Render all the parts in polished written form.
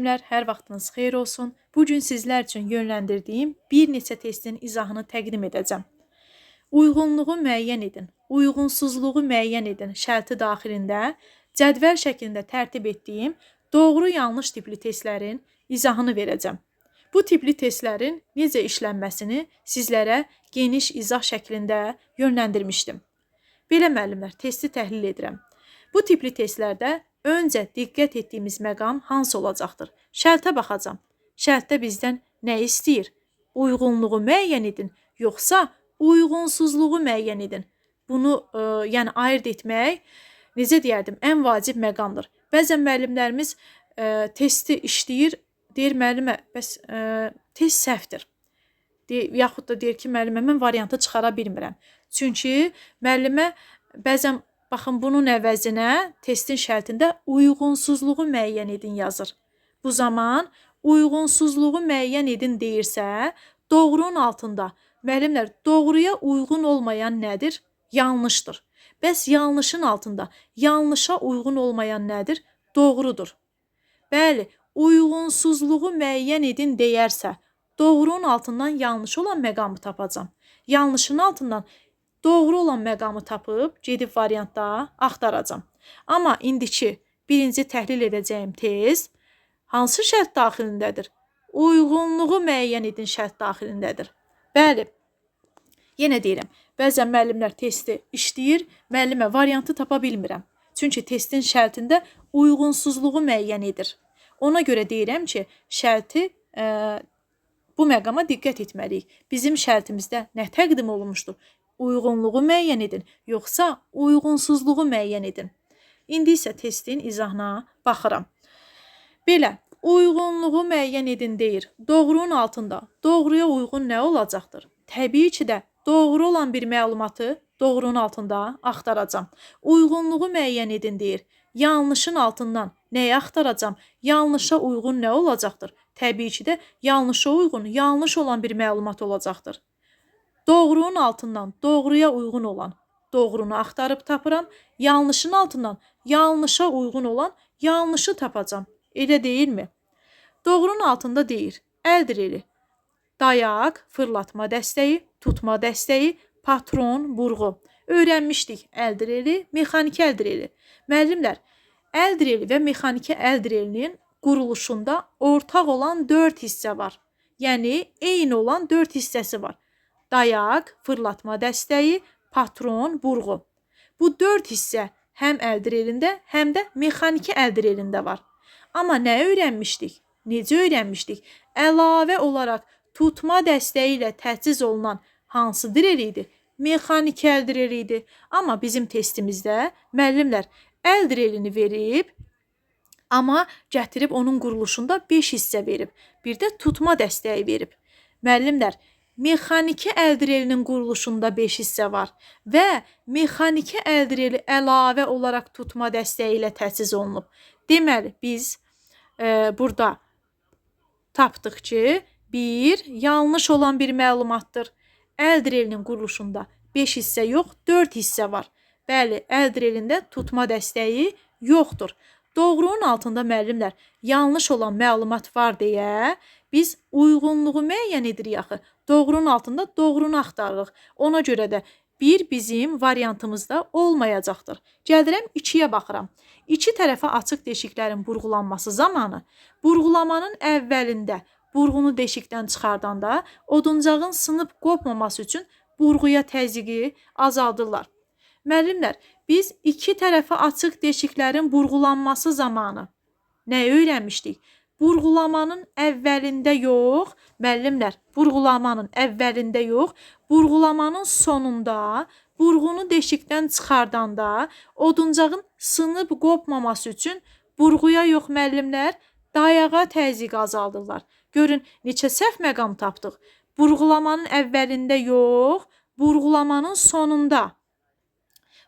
Müəllimlər, hər vaxtınız xeyir olsun. Bu gün sizlər üçün yönləndirdiyim bir neçə testin izahını təqdim edəcəm. Uyğunluğu müəyyən edin, uyğunsuzluğu müəyyən edin şərti daxilində cədvəl şəklində tərtib etdiyim doğru-yanlış tipli testlərin izahını verəcəm. Bu tipli testlərin necə işlənməsini sizlərə geniş izah şəklində yönləndirmişdim. Belə müəllimlər, testi təhlil edirəm. Bu tipli testlərdə öncə diqqət etdiyimiz məqam hansı olacaqdır? Şərtə baxacam. Şərtdə bizdən nə istəyir? Uyğunluğu müəyyən edin, yoxsa uyğunsuzluğu müəyyən edin. Bunu yəni ayırd etmək, necə deyərdim, ən vacib məqamdır. Bəzən müəllimlərimiz testi işləyir, deyir müəllimə, bəs test səhvdir. Yaxud da deyir ki, müəllimə, mən variantı çıxara bilmirəm. Çünki müəllimə bəzən baxın, bunun əvəzinə testin şərtində uyğunsuzluğu müəyyən edin yazır. Bu zaman uyğunsuzluğu müəyyən edin deyirsə, doğrunun altında müəllimlər doğruya uyğun olmayan nədir? Yanlışdır. Bəs yanlışın altında yanlışa uyğun olmayan nədir? Doğrudur. Bəli, uyğunsuzluğu müəyyən edin deyərsə, doğrunun altından yanlış olan məqamı tapacam. Yanlışın altından doğru olan məqamı tapıb gedib variantda axtaracam. Amma indiki birinci təhlil edəcəyim test hansı şərt daxilindədir? Uyğunluğu müəyyən edin şərt daxilindədir. Bəli, yenə deyirəm, bəzən müəllimlər testi işləyir, müəllimə variantı tapa bilmirəm. Çünki testin şərtində uyğunsuzluğu müəyyən edir. Ona görə deyirəm ki, şərti bu məqama diqqət etməliyik. Bizim şərtimizdə nə təqdim olunmuşdur? Uyğunluğu müəyyən edin, yoxsa uyğunsuzluğu müəyyən edin. İndi isə testin izahına baxıram. Belə, uyğunluğu müəyyən edin deyir. Doğrunun altında doğruya uyğun nə olacaqdır? Təbii ki də doğru olan bir məlumatı doğrunun altında axtaracam. Uyğunluğu müəyyən edin deyir. Yanlışın altından nəyi axtaracam? Yanlışa uyğun nə olacaqdır? Təbii ki də yanlışa uyğun, yanlış olan bir məlumat olacaqdır. Doğrunun altından doğruya uyğun olan doğrunu axtarıb tapıram. Yanlışın altından yanlışa uyğun olan yanlışı tapacam. Elə deyilmi? Doğrunun altında deyir. Əl dreli, dayaq, fırlatma dəstəyi, tutma dəstəyi, patron, burğu. Öyrənmişdik əl dreli, mexaniki əl dreli. Müəllimlər, əl dreli və mexaniki əl drelinin quruluşunda ortaq olan 4 hissə var. Yəni, eyni olan 4 hissəsi var. Dayaq, fırlatma dəstəyi, patron, burğu. Bu 4 hissə həm əl drelində, həm də mexaniki əl drelində var. Amma nə öyrənmişdik? Necə öyrənmişdik? Əlavə olaraq tutma dəstəyi ilə təchiz olunan hansı drel idi? Mexaniki əl dreli idi. Amma bizim testimizdə müəllimlər əl drelini verib, amma gətirib onun quruluşunda 5 hissə verib. Bir də tutma dəstəyi verib. Müəllimlər, mexaniki əl drelinin quruluşunda 5 hissə var və mexaniki əl dreli əlavə olaraq tutma dəstəyi ilə təchiz olunub. Deməli, biz burada tapdıq ki, bir, yanlış olan bir məlumatdır. Əl drelinin quruluşunda 5 hissə yox, 4 hissə var. Bəli, əl drelində tutma dəstəyi yoxdur. Doğrunun altında müəllimlər yanlış olan məlumat var deyə biz uyğunluğu müəyyən edirik axı. Doğrunun altında doğrunu axtarırıq. Ona görə də bir bizim variantımızda olmayacaqdır. Gəlirəm 2-yə baxıram. İki tərəfə açıq deşiklərin burğulanması zamanı burğulamanın əvvəlində burğunu deşikdən çıxardanda oduncağın sınıb qopmaması üçün burğuya təzyiqi azaldırlar. Müəllimlər, biz iki tərəfə açıq deşiklərin burğulanması zamanı nə öyrənmişdik? Burğulamanın əvvəlində yox, müəllimlər, burğulamanın əvvəlində yox, burğulamanın sonunda burğunu deşikdən çıxardanda oduncağın sınıb qopmaması üçün burğuya yox, müəllimlər, dayağa təzyiq azaldırlar. Görün, neçə səhv məqam tapdıq. Burğulamanın əvvəlində yox, burğulamanın sonunda.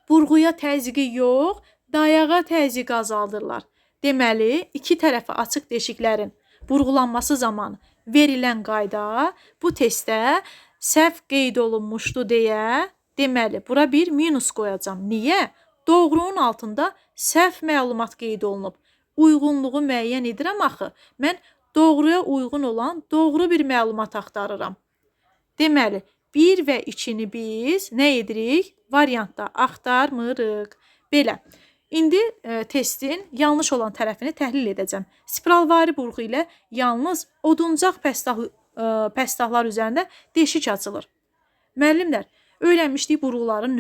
Burğuya təzyiqi yox, dayağa təzyiqi azaldırlar. Deməli, iki tərəfə açıq deşiklərin burğulanması zamanı verilən qayda bu testdə səhv qeyd olunmuşdu deyə, deməli, bura bir minus qoyacam. Niyə? Doğrunun altında səhv məlumat qeyd olunub. Uyğunluğu müəyyən edirəm axı. Mən doğruya uyğun olan doğru bir məlumat axtarıram. Deməli, 1 və 2-ni biz nə edirik? Variantda axtarmırıq. Belə. İndi testin yanlış olan tərəfini təhlil edəcəm. Spiralvari burğu ilə yalnız oduncaq pəstahlar üzərində deşik açılır. Müəllimlər, öyrənmişdik burğuların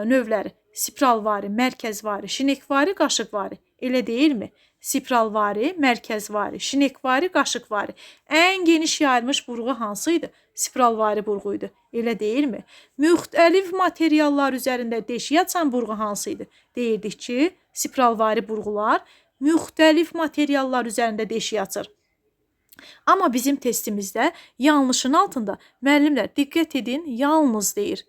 növləri. Spiralvari, mərkəzvari, şinekvari, qaşıqvari. Elə deyilmi? Spiralvari, mərkəzvari, şinekvari, qaşıqvari. Ən geniş yayılmış burğu hansı idi? Spiralvari burğu idi. Elə deyilmi? Müxtəlif materiallar üzərində deşik açan burğu hansı idi? Deyirdik ki, spiralvari burğular müxtəlif materiallar üzərində deşik açır. Amma bizim testimizdə yanlışın altında, müəllimlər diqqət edin, yalnız deyir.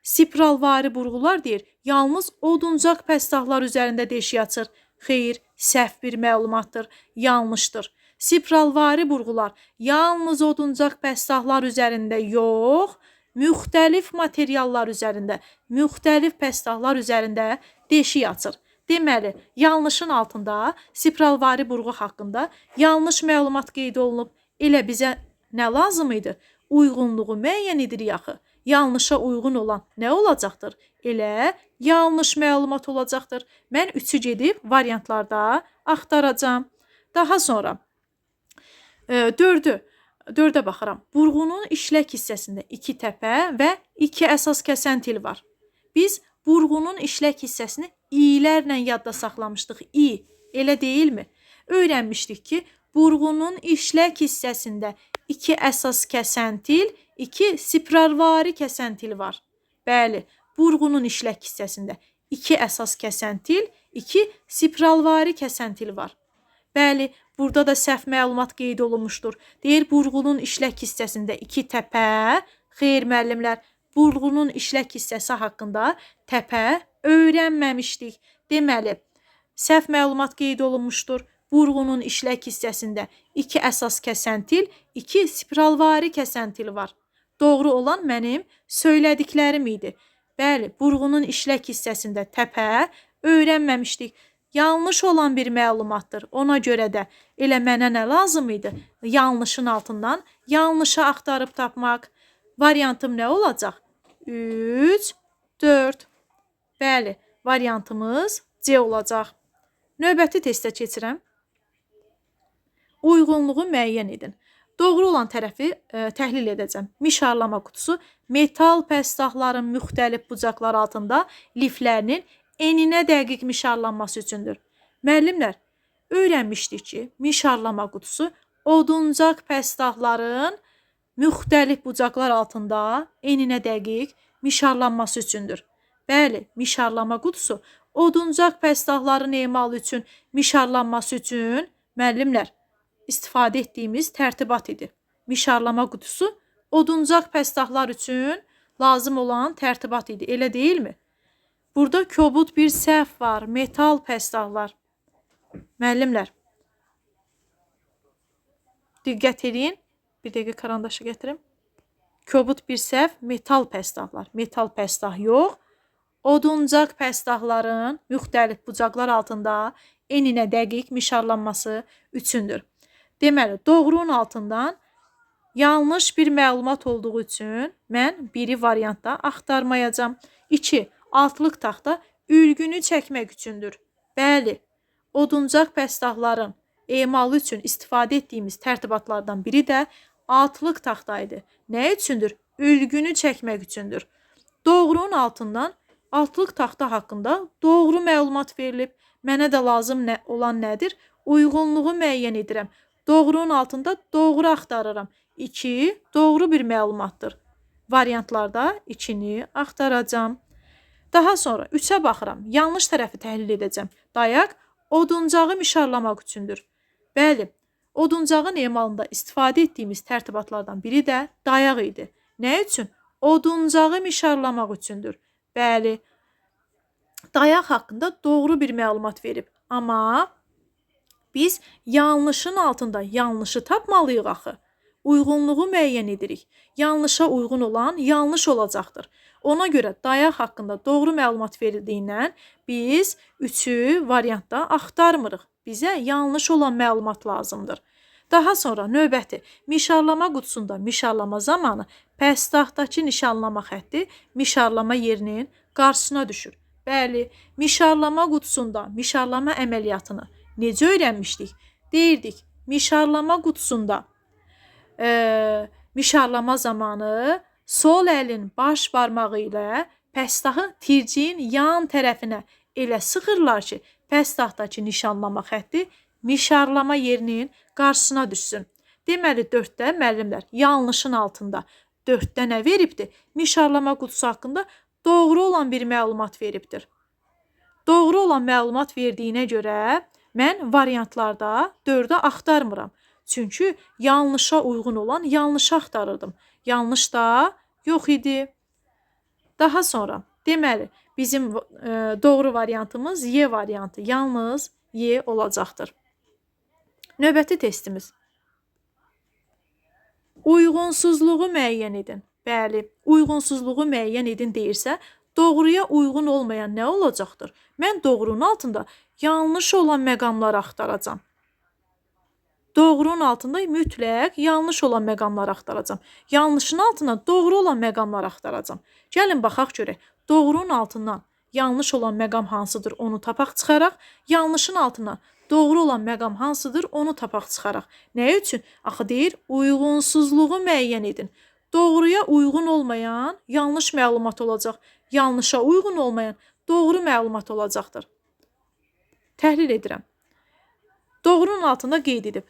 Spiralvari burğular deyir, yalnız oduncaq pəstahlar üzərində deşik açır. Xeyr, səhv bir məlumatdır, yanlışdır. Spiralvari burğular yalnız oduncaq pəstahlar üzərində yox, müxtəlif materiallar üzərində, müxtəlif pəstahlar üzərində deşik açır. Deməli, yanlışın altında spiralvari burğu haqqında yanlış məlumat qeyd olunub. Elə bizə nə lazım idi? Uyğunluğu müəyyən edirik axı. Yanlışa uyğun olan nə olacaqdır? Elə yanlış məlumat olacaqdır. Mən 3-ü gedib variantlarda axtaracağam. Daha sonra 4-ə baxıram. Burğunun işlək hissəsində 2 təpə və 2 əsas kəsən til var. Biz burğunun işlək hissəsini i-lərlə yadda saxlamışdıq. İ, elə deyilmi? Öyrənmişdik ki, burğunun işlək hissəsində 2 əsas kəsən til, 2 spiralvari kəsən til var. Bəli, burğunun işlək hissəsində 2 əsas kəsən til, 2 spiralvari kəsən til var. Bəli, burada da səhv məlumat qeyd olunmuşdur. Deyir, burğunun işlək hissəsində 2 təpə. Xeyr, müəllimlər, burğunun işlək hissəsi haqqında təpə öyrənməmişdik. Deməli, səhv məlumat qeyd olunmuşdur. Burğunun işlək hissəsində 2 əsas kəsən til, 2 spiralvari kəsən til var. Doğru olan mənim söylədiklərim idi. Bəli, burğunun işlək hissəsində təpə öyrənməmişdik. Yanlış olan bir məlumatdır. Ona görə də elə mənə nə lazım idi? Yanlışın altından yanlışı axtarıb tapmaq. Variantım nə olacaq? 3, 4. Bəli, variantımız C olacaq. Növbəti testə keçirəm. Uyğunluğu müəyyən edin. Doğru olan tərəfi təhlil edəcəm. Mişarlama qutusu metal pəstahların müxtəlif bucaqlar altında liflərinin eninə dəqiq mişarlanması üçündür. Müəllimlər, öyrənmişdik ki, mişarlama qutusu oduncaq pəstahların müxtəlif bucaqlar altında eninə dəqiq mişarlanması üçündür. Bəli, mişarlama qutusu oduncaq pəstahların emalı üçün, mişarlanması üçün, müəllimlər, istifadə etdiyimiz tərtibat idi. Mişarlama qutusu oduncaq pəstahlar üçün lazım olan tərtibat idi. Elə deyilmi? Burada kobud bir səhv var. Metal pəstahlar. Müəllimlər, diqqət edin. Bir dəqiqə karandaşı gətirim. Kobud bir səhv, metal pəstahlar. Metal pəstah yox. Oduncaq pəstahların müxtəlif bucaqlar altında eninə dəqiq mişarlanması üçündür. Deməli, doğrunun altından yanlış bir məlumat olduğu üçün mən biri variantda axtarmayacağam. 2. Altlıq taxta ülgünü çəkmək üçündür. Bəli, oduncaq pəstahların emalı üçün istifadə etdiyimiz tərtibatlardan biri də altlıq taxta idi. Nə üçündür? Ülgünü çəkmək üçündür. Doğrunun altından altlıq taxta haqqında doğru məlumat verilib. Mənə də lazım olan nədir? Uyğunluğu müəyyən edirəm. Doğrunun altında doğru axtarıram. 2 doğru bir məlumatdır. Variantlarda 2-ni axtaracağam. Daha sonra 3-ə baxıram. Yanlış tərəfi təhlil edəcəm. Dayaq oduncağı mişarlamaq üçündür. Bəli, oduncağın emalında istifadə etdiyimiz tərtibatlardan biri də dayaq idi. Nə üçün? Oduncağı mişarlamaq üçündür. Bəli, dayaq haqqında doğru bir məlumat verib. Amma biz yanlışın altında yanlışı tapmalıyıq axı. Uyğunluğu müəyyən edirik. Yanlışa uyğun olan yanlış olacaqdır. Ona görə dayaq haqqında doğru məlumat verildiyindən biz 3-ü variantda axtarmırıq. Bizə yanlış olan məlumat lazımdır. Daha sonra növbəti mişarlama qutusunda mişarlama zamanı pəstaxdakı nişanlama xətti mişarlama yerinin qarşısına düşür. Bəli, mişarlama qutusunda mişarlama əməliyyatını necə öyrənmişdik? Deyirdik, mişarlama qutusunda mişarlama zamanı sol əlin baş barmağı ilə pəstahı tirciyin yan tərəfinə elə sıxırlar ki, pəstaxdakı nişanlama xətti mişarlama yerinin qarşısına düşsün. Deməli, 4-də müəllimlər yanlışın altında 4-də nə veribdir? Mişarlama qutusu haqqında doğru olan bir məlumat veribdir. Doğru olan məlumat verdiyinə görə mən variantlarda 4-ə axtarmıram. Çünki yanlışa uyğun olan yanlışı axtarırdım. Yanlış da yox idi. Daha sonra, deməli, bizim doğru variantımız Y variantı. Yalnız Y olacaqdır. Növbəti testimiz. Uyğunsuzluğu müəyyən edin. Bəli, uyğunsuzluğu müəyyən edin deyirsə, doğruya uyğun olmayan nə olacaqdır? Mən doğrunun altında yanlış olan məqamları axtaracam. Doğrunun altında mütləq yanlış olan məqamları axtaracam. Yanlışın altından doğru olan məqamları axtaracam. Gəlin baxaq görək. Doğrunun altından yanlış olan məqam hansıdır, onu tapaq çıxaraq. Yanlışın altından doğru olan məqam hansıdır, onu tapaq çıxaraq. Nə üçün? Axı deyir, uyğunsuzluğu müəyyən edin. Doğruya uyğun olmayan yanlış məlumat olacaq. Yanlışa uyğun olmayan doğru məlumat olacaqdır. Təhlil edirəm. Doğrunun altında qeyd edib,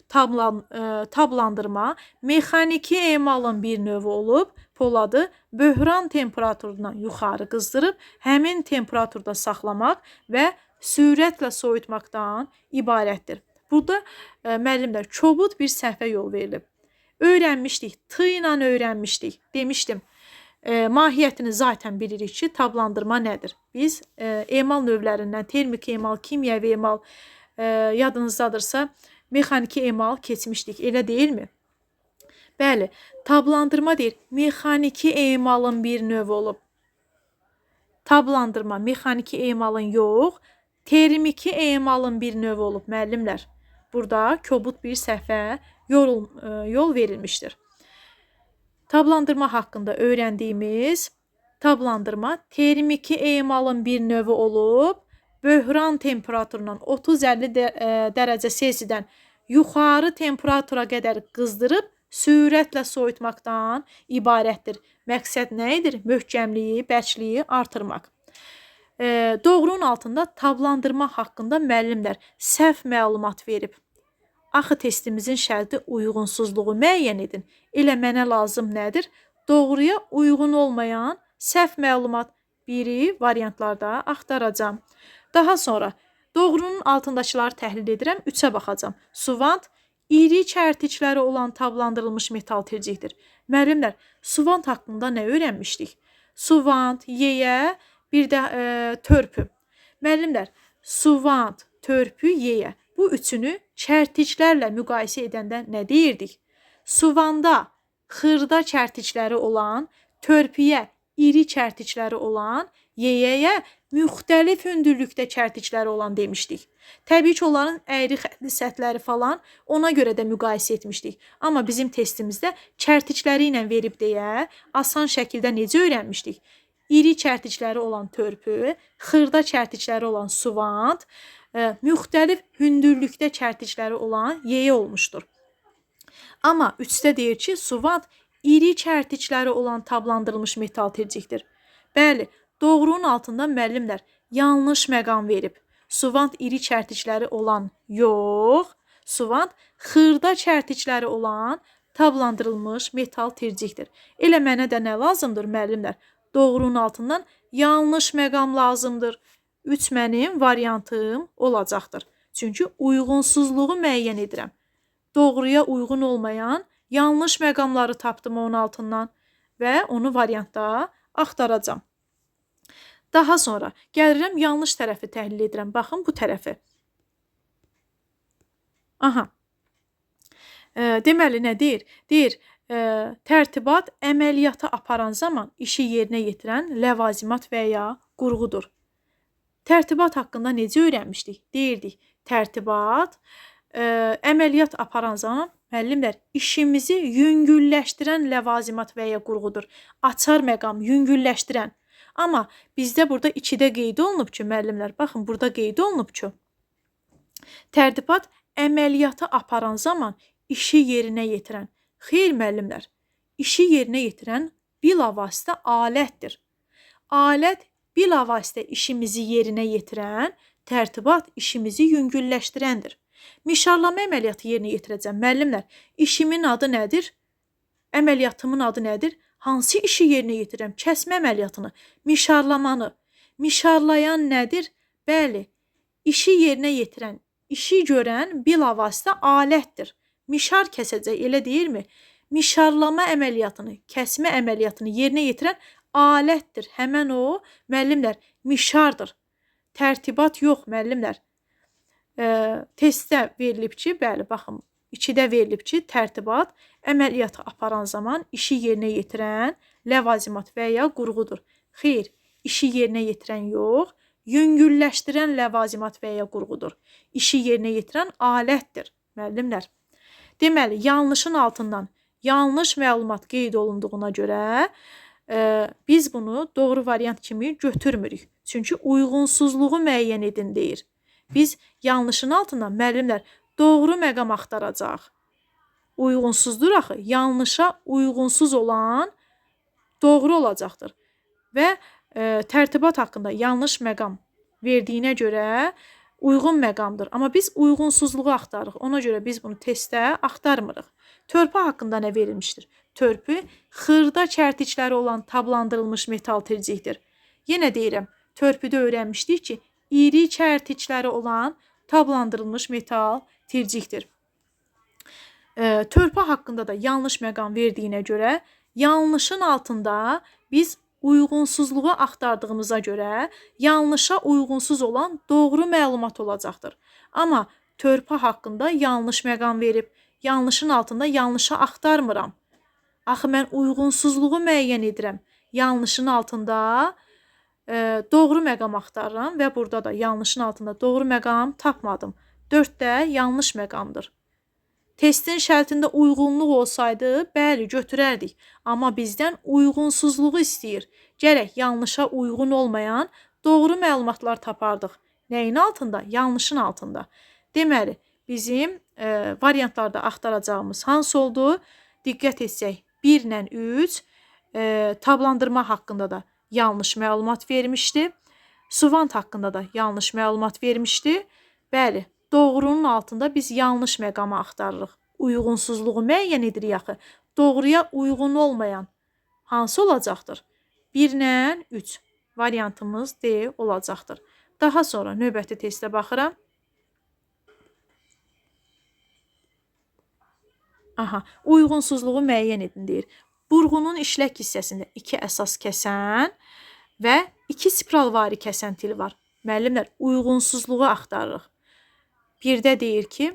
tablandırma mexaniki emalın bir növü olub, poladı böhran temperaturundan yuxarı qızdırıb, həmin temperaturda saxlamaq və sürətlə soyutmaqdan ibarətdir. Burada müəllimlər kobud bir səhvə yol verilib. Öyrənmişdik, T ilə öyrənmişdik. Demişdim, mahiyyətini zaten bilirik ki, tablandırma nədir? Biz emal növlərindən termik emal, kimyəvi emal, yadınızdadırsa, mexaniki emal keçmişdik, elə deyilmi? Bəli, tablandırma deyir, mexaniki emalın bir növü olub. Tablandırma mexaniki emalın yox, termiki emalın bir növü olub müəllimlər. Burada kobud bir səhvə yol verilmişdir. Tablandırma haqqında öyrəndiyimiz tablandırma termiki emalın bir növü olub, böhran temperaturundan 30-50 dərəcə Selsidən yuxarı temperatura qədər qızdırıb sürətlə soyutmaqdan ibarətdir. Məqsəd nə edir? Möhkəmliyi, bərkliyi artırmaq. Doğrunun altında tablandırma haqqında müəllimlər səhv məlumat verib. Axı testimizin şərti uyğunsuzluğu müəyyən edin. Elə mənə lazım nədir? Doğruya uyğun olmayan səhv məlumat biri variantlarda axtaracağam. Daha sonra doğrunun altındakıları təhlil edirəm, 3-ə baxacağam. Suvant iri çərtikləri olan tablandırılmış metal tircikdir. Müəllimlər, suvant haqqında nə öyrənmişdik? Suvant, yeyə, bir də törpü. Müəllimlər, suvant, törpü, yeyə. Bu üçünü çərtiklərlə müqayisə edəndə nə deyirdik? Suvanda xırda çərtikləri olan, törpüyə iri çərtikləri olan, yeyəyə müxtəlif hündürlükdə çərtikləri olan demişdik. Təbii ki, onların əyri xəttli səthləri falan ona görə də müqayisə etmişdik. Amma bizim testimizdə çərtikləri ilə verib deyə asan şəkildə necə öyrənmişdik? İri çərtikləri olan törpü, xırda çərtikləri olan suvant, müxtəlif hündürlükdə çərtikləri olan yeyə olmuşdur. Amma 3-də deyir ki, suvant iri çərtikləri olan tablandırılmış metal tircikdir. Bəli, doğrunun altında müəllimlər yanlış məqam verib. Suvant iri çərtikləri olan yox, suvant xırda çərtikləri olan tablandırılmış metal tircikdir. Elə mənə də nə lazımdır müəllimlər? Doğrunun altından yanlış məqam lazımdır. 3 mənim variantım olacaqdır. Çünki uyğunsuzluğu müəyyən edirəm. Doğruya uyğun olmayan yanlış məqamları tapdım onun altından və onu variantda axtaracağam. Daha sonra gəlirəm yanlış tərəfi təhlil edirəm. Baxın bu tərəfi. Aha. Deməli nə deyir? Deyir, tərtibat əməliyyatı aparan zaman işi yerinə yetirən ləvazimat və ya qurğudur. Tərtibat haqqında necə öyrənmişdik? Deyirdik, Tərtibat əməliyyat aparan zaman müəllimlər işimizi yüngülləşdirən ləvazimat və ya qurğudur. Açar məqam yüngülləşdirən. Amma bizdə burada 2-də qeyd olunub ki, müəllimlər, baxın burada qeyd olunub ki, tərtibat əməliyyatı aparan zaman işi yerinə yetirən. Xeyr müəllimlər, işi yerinə yetirən bilavasitə alətdir. Alət bilavasitə işimizi yerinə yetirən, tərtibat işimizi yüngülləşdirəndir. Mişarlama əməliyyatı yerinə yetirəcəm. Müəllimlər, işimin adı nədir? Əməliyyatımın adı nədir? Hansı işi yerinə yetirəm? Kəsmə əməliyyatını, mişarlamanı. Mişarlayan nədir? Bəli, işi yerinə yetirən, işi görən bilavasitə alətdir. Mişar kəsəcək, elə deyilmi? Mişarlama əməliyyatını, kəsmə əməliyyatını yerinə yetirən alətdir. Həmən o, müəllimlər, mişardır. Tərtibat yox, müəllimlər. Testdə verilib ki, bəli, baxın, 2-də verilib ki, tərtibat əməliyyatı aparan zaman işi yerinə yetirən ləvazimat və ya qurğudur. Xeyr, işi yerinə yetirən yox, yüngülləşdirən ləvazimat və ya qurğudur. İşi yerinə yetirən alətdir, müəllimlər. Deməli, yanlışın altından yanlış məlumat qeyd olunduğuna görə biz bunu doğru variant kimi götürmürük. Çünki uyğunsuzluğu müəyyən edin deyir. Biz yanlışın altından müəllimlər doğru məqam axtaracaq. Uyğunsuzdur axı. Yanlışa uyğunsuz olan doğru olacaqdır. Və tərtibat haqqında yanlış məqam verdiyinə görə uyğun məqamdır. Amma biz uyğunsuzluğu axtarırıq. Ona görə biz bunu testdə axtarmırıq. Törpü haqqında nə verilmişdir? Törpü xırda çərtikləri olan tablandırılmış metal tircikdir. Yenə deyirəm, törpüdə öyrənmişdik ki, iri çərtikləri olan tablandırılmış metal tircikdir. Törpü haqqında da yanlış məqam verdiyinə görə yanlışın altında biz uyğunsuzluğu axtardığımıza görə yanlışa uyğunsuz olan doğru məlumat olacaqdır. Amma törpü haqqında yanlış məqam verib, yanlışın altında yanlışa axtarmıram. Axı mən uyğunsuzluğu müəyyən edirəm. Yanlışın altında doğru məqam axtarıram və burada da yanlışın altında doğru məqam tapmadım. 4 də yanlış məqamdır. Testin şərtində uyğunluq olsaydı, bəli, götürərdik. Amma bizdən uyğunsuzluğu istəyir. Gərək yanlışa uyğun olmayan doğru məlumatlar tapardıq. Nəyin altında? Yanlışın altında. Deməli, bizim variantlarda axtaracağımız hansı oldu? Diqqət etsək, 1 ilə 3 tablandırma haqqında da yanlış məlumat vermişdi. Suvant haqqında da yanlış məlumat vermişdi. Bəli, doğrunun altında biz yanlış məqamı axtarırıq. Uyğunsuzluğu müəyyən edirik axı. Doğruya uyğun olmayan hansı olacaqdır? 1 ilə 3 variantımız D olacaqdır. Daha sonra növbəti testə baxıram. Aha, uyğunsuzluğu müəyyən edin deyir. Burğunun işlək hissəsində 2 əsas kəsən və 2 spiralvari kəsən til var. Müəllimlər, uyğunsuzluğu axtarırıq. Birdə deyir ki,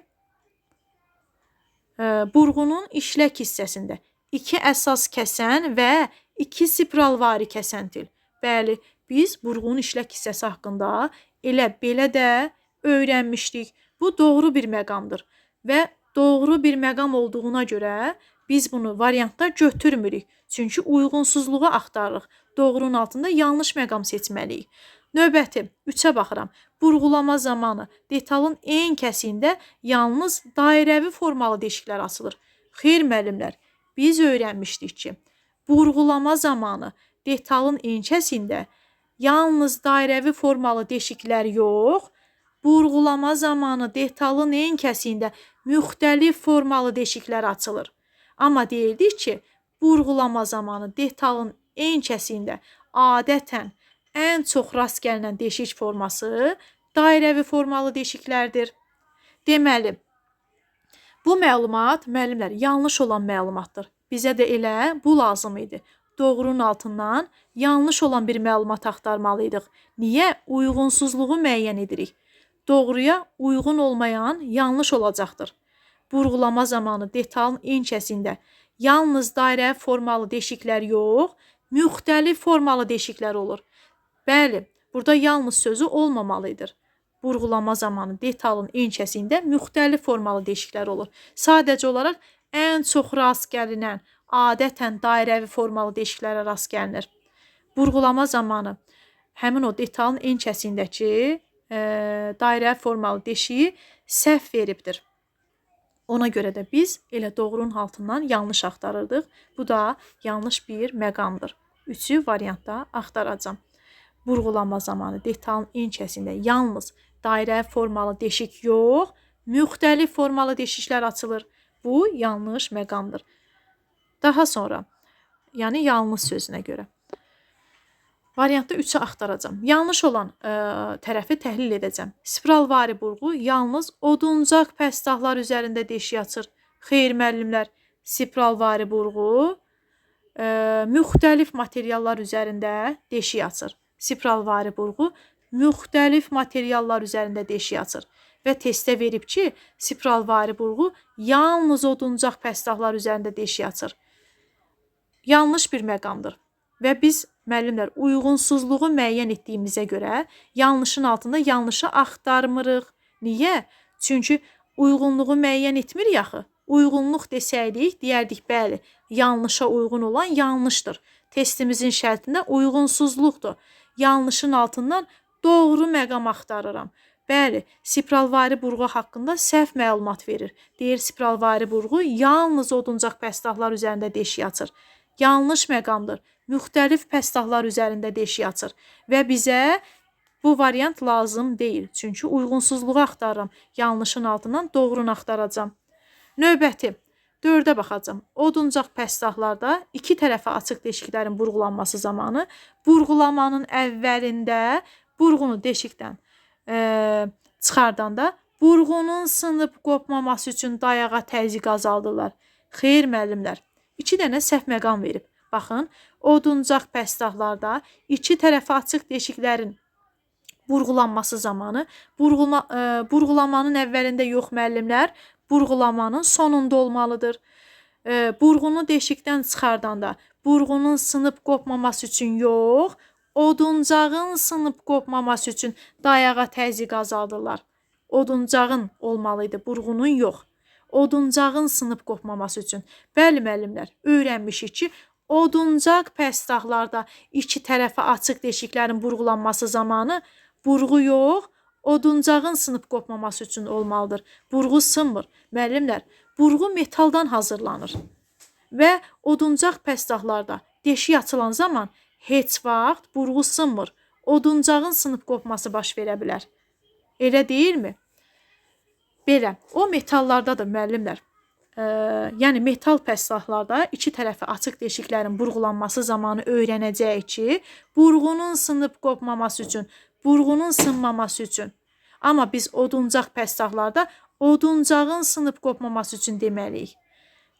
burğunun işlək hissəsində 2 əsas kəsən və 2 spiralvari kəsən til. Bəli, biz burğunun işlək hissəsi haqqında elə belə də öyrənmişdik. Bu doğru bir məqamdır və doğru bir məqam olduğuna görə biz bunu variantda götürmürük. Çünki uyğunsuzluğu axtarırıq. Doğrunun altında yanlış məqam seçməliyik. Növbəti 3-ə baxıram. Burğulama zamanı detalın en kəsiyində yalnız dairəvi formalı deşiklər açılır. Xeyr müəllimlər, biz öyrənmişdik ki, burğulama zamanı detalın en kəsiyində yalnız dairəvi formalı deşiklər yox, burğulama zamanı detalın en kəsiyində müxtəlif formalı deşiklər açılır. Amma deyildik ki, burğulama zamanı detalın en kəsiyində adətən ən çox rast gəlinən deşik forması dairəvi formalı deşiklərdir. Deməli, bu məlumat, müəllimlər, yanlış olan məlumatdır. Bizə də elə bu lazım idi. Doğrunun altından yanlış olan bir məlumat axtarmalıydıq. Niyə? Uyğunsuzluğu müəyyən edirik. Doğruya uyğun olmayan yanlış olacaqdır. Burğulama zamanı detalın en kəsində yalnız dairə formalı deşiklər yox, müxtəlif formalı deşiklər olur. Bəli, burada yalnız sözü olmamalıdır. Burğulama zamanı detalın en kəsiyində müxtəlif formalı deşiklər olur. Sadəcə olaraq ən çox rast gəlinən, adətən dairəvi formalı deşiklərə rast gəlinir. Burğulama zamanı həmin o detalın en kəsiyindəki dairəvi formalı deşiyi səhv veribdir. Ona görə də biz elə doğrunun altından yanlış axtarırdıq. Bu da yanlış bir məqamdır. 3-ü variantda axtaracağam. Burğulama zamanı detalın en kəsiyində yalnız dairəvi formalı deşik yox, müxtəlif formalı deşiklər açılır. Bu yanlış məqamdır. Daha sonra, yəni yanlış sözünə görə. Variantda 3-ü axtaracağam. Yanlış olan tərəfi təhlil edəcəm. Spiralvari burğu yalnız oduncaq pəstahlar üzərində deşik açır. Xeyr müəllimlər, spiralvari burğu müxtəlif materiallar üzərində deşik açır. Spiralvari burğu müxtəlif materiallar üzərində deşik açır. Və testə verib ki, spiralvari burğu yalnız oduncaq pəstahlar üzərində deşik açır. Yanlış bir məqamdır. Və biz müəllimlər uyğunsuzluğu müəyyən etdiyimizə görə yanlışın altında yanlışı axtarmırıq. Niyə? Çünki uyğunluğu müəyyən etmirik axı. Uyğunluq desəydik, deyərdik bəli, yanlışa uyğun olan yanlışdır. Testimizin şərtində uyğunsuzluqdur. Yanlışın altından doğru məqam axtarıram. Bəli, spiralvari burğu haqqında səhv məlumat verir. Deyir, spiralvari burğu yalnız oduncaq pəstahlar üzərində deşik açır. Yanlış məqamdır. Müxtəlif pəstahlar üzərində deşik açır və bizə bu variant lazım deyil. Çünki uyğunsuzluğu axtarıram. Yanlışın altından doğrunu axtaracağam. Növbəti 4-ə baxacağam. Oduncaq pəstahlarda iki tərəfə açıq deşiklərin burğulanması zamanı burğulamanın əvvəlində burğunu deşikdən çıxardanda burğunun sınıb qopmaması üçün dayağa təzyiq azaldırlar. Xeyr müəllimlər, 2 dənə səhv məqam verib. Baxın, oduncaq pəstahlarda iki tərəfə açıq deşiklərin burğulanması zamanı burğulamanın əvvəlində yox müəllimlər, burğulamanın sonunda olmalıdır. Burğunu deşikdən çıxardanda burğunun sınıb qopmaması üçün yox, oduncağın sınıb qopmaması üçün dayağa təzyiq azaldırlar. Oduncağın olmalıydı, burğunun yox. Oduncağın sınıb qopmaması üçün. Bəli müəllimlər, öyrənmişik ki, oduncaq pəstahlarda iki tərəfə açıq deşiklərin burğulanması zamanı burğu yox, oduncağın sınıb qopmaması üçün olmalıdır. Burğu sınmır. Müəllimlər, burğu metaldan hazırlanır və oduncaq pəstahlarda deşik açılan zaman heç vaxt burğu sınmır. Oduncağın sınıb qopması baş verə bilər. Elə deyilmi? Belə, o metallardadır müəllimlər. Yəni metal pəstahlarda iki tərəfə açıq deşiklərin burğulanması zamanı öyrənəcəyik ki, burğunun sınıb qopmaması üçün, burğunun sınmaması üçün. Amma biz oduncaq pəstahlarda oduncağın sınıb qopmaması üçün deməliyik.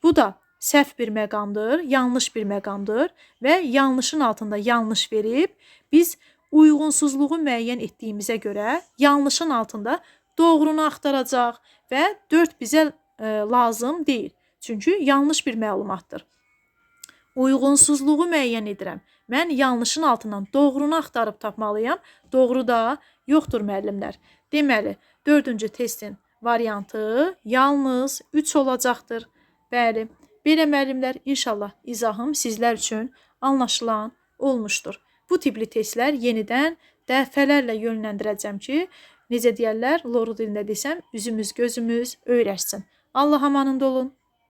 Bu da səhv bir məqamdır, yanlış bir məqamdır və yanlışın altında yanlış verib biz uyğunsuzluğu müəyyən etdiyimizə görə yanlışın altında doğrunu axtaracaq və 4 bizə lazım deyil. Çünki yanlış bir məlumatdır. Uyğunsuzluğu müəyyən edirəm. Mən yanlışın altından doğrunu axtarıb tapmalıyam. Doğru da yoxdur müəllimlər. Deməli, 4-cü testin variantı yalnız 3 olacaqdır. Bəli, belə müəllimlər, inşallah izahım sizlər üçün anlaşılan olmuşdur. Bu tipli testlər yenidən dəfələrlə yönləndirəcəm ki, necə deyərlər, loru dilində desəm, üzümüz gözümüz öyrəşsin. Allah amanında olun.